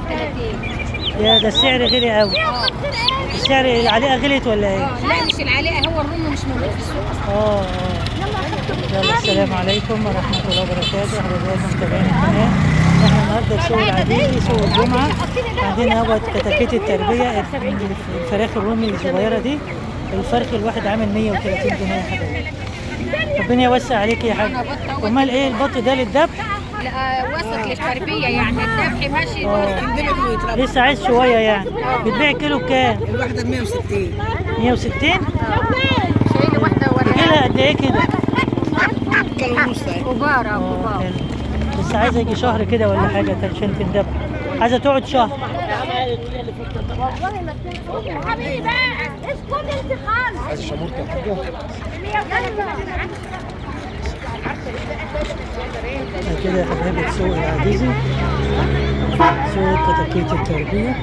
30. يا ده السعر غلي قوي. السعر العليقه غليت ولا ايه؟ لا مش العلاقة، هو الرومي مش موجود في السوق اصلا. يلا السلام عليكم ورحمة الله وبركاته، حبايبي متابعين القناة. احنا النهارده في سوق العديلي، سوق الجمعة. عندنا اهوت كتاكيت التربية، الفراخ الرومي الصغيرة دي، الفرخ الواحد عامل 130 جنيه يا حبايبي. ربنا يوسع عليك يا حاج. امال ايه البط ده للذبح؟ لا وسط للتربية يعني، الذبح ماشي. لسه عايز شوية يعني. بتبيع كيلو بكام؟ الواحدة ب 160. 160؟ شايله واحدة ولا كيلو قد ايه كده؟ كيلو ونص. كبار. كبار. بس عايزه يجي شهر كده ولا حاجة عشان تندبح، عايزه تقعد شهر. حبيبي اسكت انت خالص. عايز شامورتي يا حاجة؟ كده يا حبايبي سوق العجيزي، سوق كتاكيت التربية.